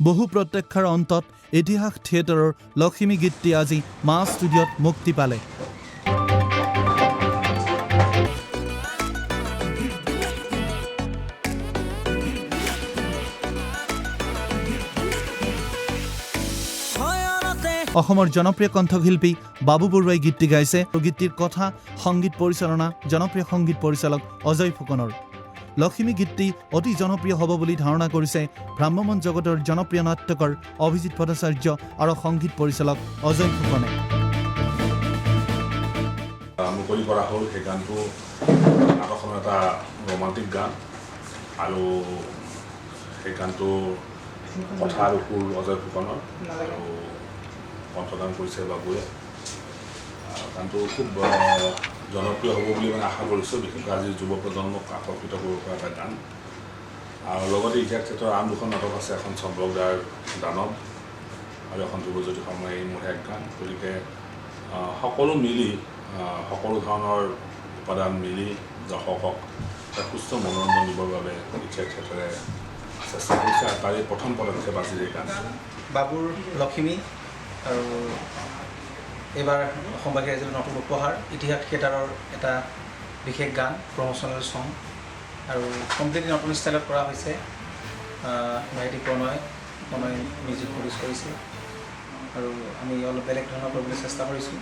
বহু প্ৰতীক্ষাৰ অন্তত ইতিহাস থিয়েটাৰৰ লখিমী গীতটি আজি মা ষ্টুডিঅ'ত মুক্তি পালে। অসমৰ জনপ্ৰিয় কণ্ঠশিল্পী বাবু বৰুৱাই গীতটি গাইছে আৰু গীতটিৰ কথা, সংগীত পৰিচালনা জনপ্ৰিয় সংগীত পৰিচালক অজয় ফুকনৰ। লখিমী গীতটি অতি জনপ্ৰিয় হ'ব বুলি ধাৰণা কৰিছে ভ্ৰাম্যমাণ জগতৰ জনপ্ৰিয় নাট্যকাৰ অভিজিত ভট্টাচাৰ্য আৰু সংগীত পৰিচালক অজয় ফুকনে। মুকলি কৰা হ'ল সেই গানটো। নাটকখনৰ এটা ৰোমান্টিক গান আৰু সেই গানটো কথা আৰু সুৰ অজয় ফুকনৰ আৰু কণ্ঠদান কৰিছে বাবুৱে। গানটো খুব জনপ্ৰিয় হ'ব বুলি মানে আশা কৰিছোঁ। বিশেষকৈ আজিৰ যুৱ প্ৰজন্মক আকৰ্ষিত কৰিব পৰা এটা গান। আৰু লগতে ইতিহাস থিয়েটাৰৰ আন দুখন নাটক আছে, এখন চম্পকদাৰ দানৱ আৰু এখন ধ্ৰুৱজ্যোতি শৰ্মাৰ এই মোৰ শেষ গান। গতিকে সকলো মিলি, সকলো ধৰণৰ উপাদান মিলি দৰ্শকক এটা সুস্থ মনোৰঞ্জন দিবৰ বাবে ইতিহাস থিয়েটাৰে চেষ্টা কৰিছে আৰু তাৰে প্ৰথম পদক্ষেপ আজিৰ এই গান। বাবুৰ লখিমী আৰু এইবাৰ অসমবাসী ৰাইজৰ নতুন উপহাৰ ইতিহাস থিয়েটাৰৰ এটা বিশেষ গান, প্ৰমোচনেল ছং আৰু কমপ্লিটলি নতুন ষ্টাইলত কৰা হৈছে। ভাইটি প্ৰণয় প্ৰণয় মিউজিক প্ৰডিউচ কৰিছে আৰু আমি অলপ বেলেগ ধৰণৰ কৰিবলৈ চেষ্টা কৰিছোঁ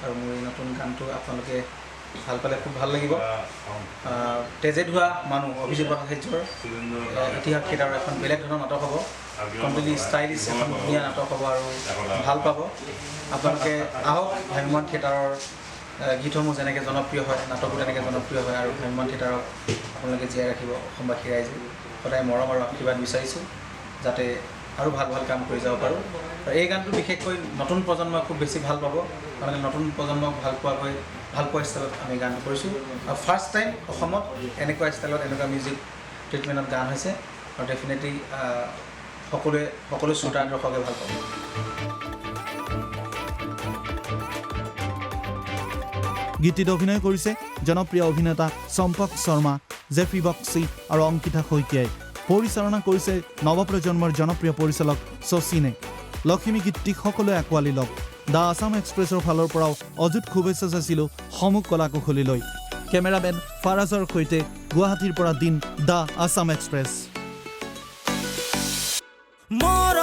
আৰু মোৰ এই নতুন গানটো আপোনালোকে ভাল পালে খুব ভাল লাগিব। তেজে ধোৱা মানুহ অভিজিত ভট্টাচাৰ্যৰ ইতিহাস থিয়েটাৰৰ এখন বেলেগ ধৰণৰ নাটক হ'ব। কমপ্লিটলি ষ্টাইলিছ এখন ধুনীয়া নাটক হ'ব আৰু ভাল পাব আপোনালোকে। আহক, ভ্ৰাম্যমাণ থিয়েটাৰৰ গীতসমূহ যেনেকৈ জনপ্ৰিয় হয়, নাটকো তেনেকৈ জনপ্ৰিয় হয় আৰু ভ্ৰাম্যমাণ থিয়েটাৰক আপোনালোকে জীয়াই ৰাখিব। অসমবাসী ৰাইজে সদায় মৰম আৰু আশীৰ্বাদ বিচাৰিছোঁ, যাতে আৰু ভাল ভাল কাম কৰি যাব পাৰোঁ। আৰু এই গানটো বিশেষকৈ নতুন প্ৰজন্মই খুব বেছি ভাল পাব, কাৰণ নতুন প্ৰজন্মক ভাল পোৱাকৈ, ভাল পোৱা ষ্টাইলত আমি গানটো কৰিছোঁ আৰু ফাৰ্ষ্ট টাইম অসমত এনেকুৱা ষ্টাইলত, এনেকুৱা মিউজিক ট্ৰিটমেণ্টত গান হৈছে আৰু ডেফিনেটলি সকলোৱে, সকলো শ্ৰোতা দৰ্শকে ভাল পাব। গীতটিত অভিনয় কৰিছে জনপ্ৰিয় অভিনেতা চম্পক শৰ্মা, জেফি বক্সি আৰু অংকিতা শইকীয়াই। পৰিচালনা কৰিছে নৱপ্ৰজন্মৰ জনপ্ৰিয় পৰিচালক শচীনে। লখিমী গীতটিক সকলোৱে আঁকোৱালি লওক। The Assam এক্সপ্ৰেছৰ ফালৰ পৰাও অযুত শুভেচ্ছা যাচিলোঁ সমূহ কলা কুশলীলৈ। কেমেৰামেন ফাৰাজৰ সৈতে গুৱাহাটীৰ পৰা দিন, the Assam express. মৰম।